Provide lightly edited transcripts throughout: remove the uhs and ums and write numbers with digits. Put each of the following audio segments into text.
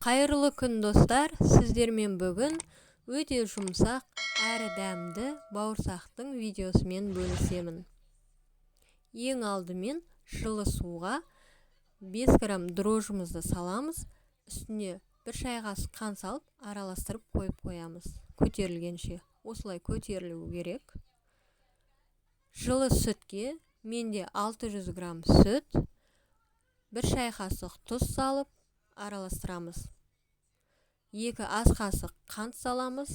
Қайырлы күн, достар! Сіздермен бүгін өте жұмсақ әрі дәмді бауырсақтың видеосымен бөлісемін. Ең алдымен жылы суға 5 грамм дрожжымызды саламыз, үстіне 1 шай қасық қант салып, араластырып қойып қоямыз. Көтерілгенше осылай көтерілу керек. Жылы сүтке менде 600 грамм сүт, 1 шай қасық тұз салып араластырамыз. 2 ас қасық қант саламыз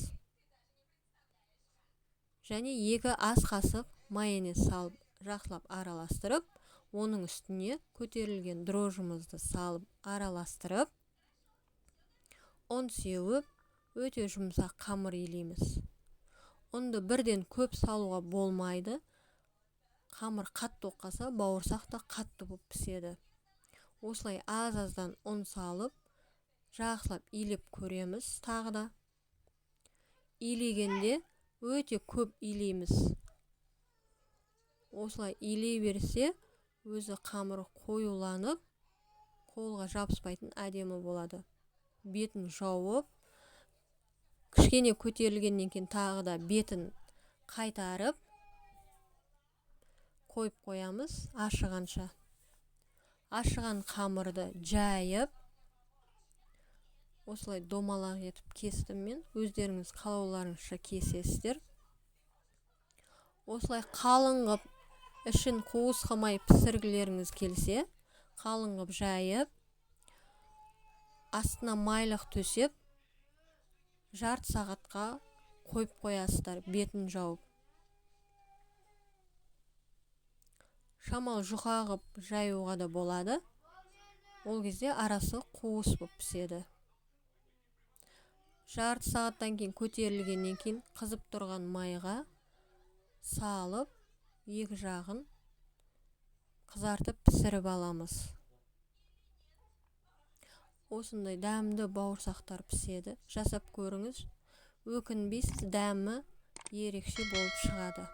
және 2 ас қасық майонез салып жақсылап араластырып, оның үстіне көтерілген дрожжымызды салып араластырып, ұн сеуіп, өте жұмсақ қамыр илейміз. Ұнды бірден көп салуға болмайды. Қамыр қатты болып қалса, бауырсақ та қатты болып піседі. Осылай аз-аздан ұн салып, жақсылап илеп көреміз тағы да. Илегенде өте көп илейміз. Осылай илей берсе, өзі қамыр қоюланып, қолға жабыспайтын әдемі болады. Бетін жауып, кішкене көтерілгеннен кейін тағы да бетін қайтарып қойып қоямыз ашығанша. Ашыған қамырды жайып, осылай домалақ етіп кестім мен, өздеріңіз қалауларыңызша кесесіздер. Осылай қалың қып, ішін қуыс қылмай пісіргілеріңіз келсе, қалың қып жайып, астына майлық төсеп, жарты сағатқа қойып қоясыздар, бетін жауып. Шамал жұқа қып жаюға да болады. Ол кезде арасы қуыс болып піседі. Жарты сағаттан кейін көтерілгеннен кейін қызып тұрған майға салып, екі жағын қызартып пісіріп аламыз. Осындай дәмді бауырсақтар піседі. Жасап көріңіз, өкінбейсіз, дәмі ерекше болып шығады.